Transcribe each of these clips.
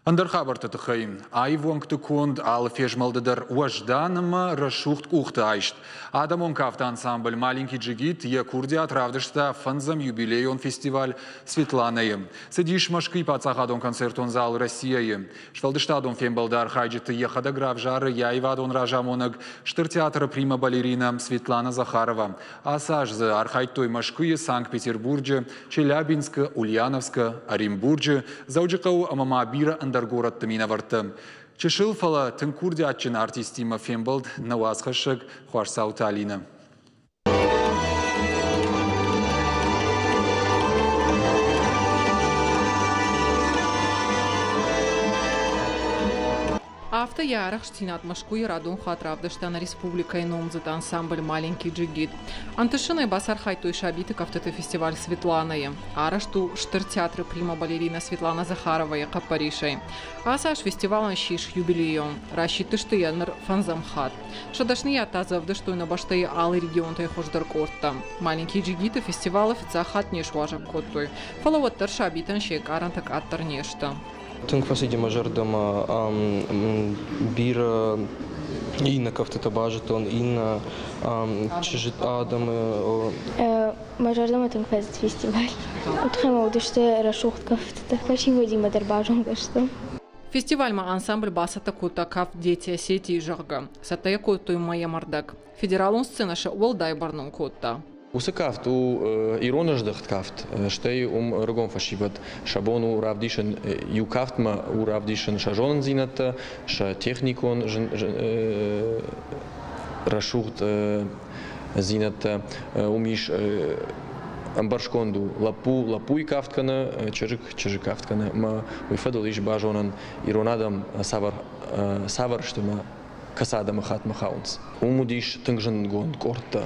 Ӕндӕр хабӕртты тыххӕй. Аив уӕнгты конд алы фезмӕлды дӕр уӕздан ӕмӕ рӕсугъд къухты айст. Адӕмон кафты ансамбль «Маленький джигит» йӕ курдиат равдыста фӕндзӕм юбилейон фестиваль «Светлана-йы». Цыдис Мӕскуыйы паддзахадон концертон зал «Россия-йы». Сфӕлдыстадон фембӕлды архайджыты йӕхӕдӕг равзары йӕ аивадон разамонӕг, Стыр театры прима-балерина Светлана Захарова. Ацы аз дзы архайдтой Мӕскуыйы, Санкт-Петербурджы, Челябинскы, Ульяновскы, Оренбурджы, Дзӕуджыхъӕуы ӕмӕ ма бирӕ ӕндӕр горӕтты минӕвӕрттӕ. Чысыл, фӕлӕ тынг курдиатджын артисттимӕ фембӕлд нӕ уацхӕссӕг Хуасдзауты Алинӕ. Афтӕ йӕ арӕхстдзинад Мӕскуыйы радон хатт равдыста нӕ республикӕйы номдзыд ансамбль «Маленький джигит». Ӕнтысынӕй бацархайдтой сабиты кӕфтыты фестиваль «Светлана-йы». Арӕзт у Стыр театры прима-балерина Светлана Захаровайы хъӕппӕрисӕй. Ацы аз фестивалӕн ссис юбилейон. Расидтысты йӕ ныр фӕндзӕм хатт. Сӕ дӕсныйад та дзы ӕвдыстой нӕ бӕстӕйы алы регионтӕй хуыздӕр къордтӕ. «Маленький джигит»-ы фестивалы фыццаг хатт не суазӕг кодтой, фӕлӕ уӕддӕр сабитӕн се нкъарӕнтӕ къаддӕр не сты. Тынг фӕцыди мӕ зӕрдӕмӕ. Бирӕ иннӕ кӕфтытӕ базыдтон, иннӕ чызджыт адӕмы. Мӕ зӕрдӕмӕ тынг фӕцыд фестиваль. Уыдхӕй ма уыдысты рӕсугъд кӕфтытӕ. Фӕсивӕдимӕ дӕр базонгӕ стӕм. Фестивальмӕ ансамбль бацӕттӕ кодта кафт «Дети Осетии», зӕгъгӕ. Цӕттӕ йӕ кодтой мӕйӕмӕрдӕг. Федералон сценӕ сӕ уӕлдай бӕрнон кодта. Уыцы кафт у ирон ӕздӕхт кафт, стӕй уым ӕрыгон фӕсивӕд сӕ бон у равдисын иу кафтмӕ у равдисын сӕ зонындзинӕдтӕ, сӕ техникон рӕсугъд дзинӕдтӕ. Уым ис ӕмбӕрзгонд у лӕппу лӕппуйы кафт кӕны, чызг чызджы кафт кӕны ӕмӕ уый фӕдыл ис базонӕн ирон адӕм цавӕр цавӕр сты ӕмӕ кӕцы адӕмыхаттмӕ хауынц. Уым уыдис тынг зындгонд къордтӕ.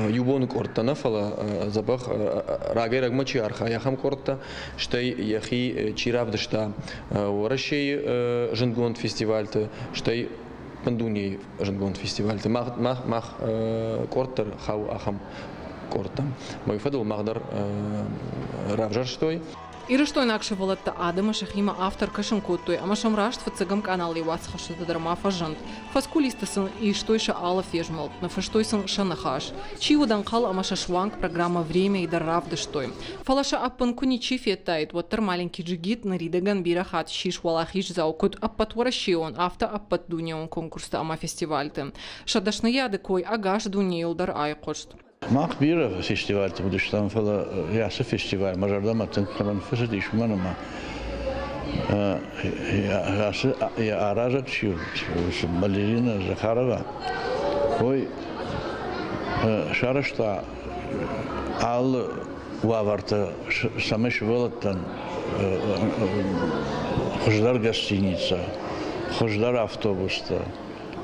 Иу боны къордтӕ нӕ, фӕлӕ дзӕбӕх рагӕй-рӕгмӕ чи архайы, ахӕм къордтӕ. Стӕй йӕхи чи равдыста Уӕрӕсейы зындгонд фестивальты, стӕй дунейы зындгонд фестивальты. Мах, мах, мах къорд дӕр хауы ахӕм къордтӕм. Мой фӕдыл мах дӕр равзӕрстой. Ирыстойнаг сывӕллӕттӕ адӕмы сӕхимӕ афтӕ ӕркӕсын кодтой, ӕмӕ сӕм раст фыццӕгӕм къаналы уацхӕссджытӕ дӕр ма фӕзынд. Фӕскулисты сын истой сӕ алы фезмӕлд, ныффыстой сын сӕ ныхас. Чи уыд ӕнхъӕл ӕмӕ сӕ суанг программӕ «Время»-йы дӕр равдыстой. Фӕлӕ сӕ ӕппын куы ничи федтаид, уӕддӕр «Маленький джигит» ныридӕгӕн бирӕ хатт ссис уӕлахиздзау куыд ӕппӕтуӕрӕсейон, афтӕ ӕппӕтдунеон конкурсты ӕмӕ фестивальты. Сӕ дӕсныйады кой ӕгас дунейыл дӕр айхъуыст. Мах бирӕ фестивальты уыдыстӕм, фӕлӕ ацы фестиваль мӕ зӕрдӕмӕ тынг кӕмӕн фӕцыдис, уымӕн ӕмӕ ацы йӕ аразӕг чи уыд, балерина Захарова, уый сарӕзта алы уавӕртӕ, цӕмӕй сывӕллӕттӕн хуыздӕр гостиницӕ, хуыздӕр автобустӕ,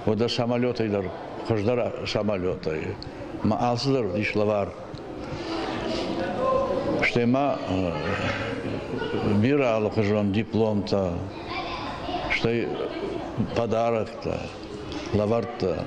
уӕдӕ самолетӕй дӕр хуыздӕр самолетӕй. Ма алцыдӕр уыдис лӕвар. Стӕй ма бирӕ алыхуызон дипломтӕ, стӕй подароктӕ, лӕвӕрттӕ.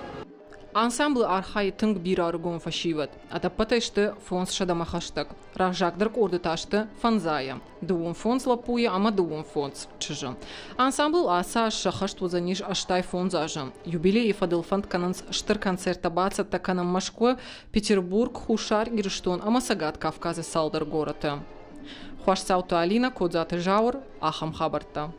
Ансамблы архайы тынг бирӕ ӕрыгон фӕсивӕд. Ӕдӕппӕтӕй сты фондзсӕдӕмӕ хӕстӕг. Раззагдӕр къорды та сты фӕндзайы. Дыууын фондз лӕппуйы ӕмӕ дыууын фондз чызджы. Ансамблыл ацы аз сӕххӕст уыдзӕнис 85 азы. Юбилейы фӕдыл фӕнд кӕнынц стыр концерттӕ бацӕттӕ кӕнын Мӕскуы, Петербург, Хуссар Ирыстон ӕмӕ Цӕгат Кавказы цалдӕр горӕты. Хуасдзауты Алинӕ, Кодзаты Зауыр, ахӕм хабӕрттӕ.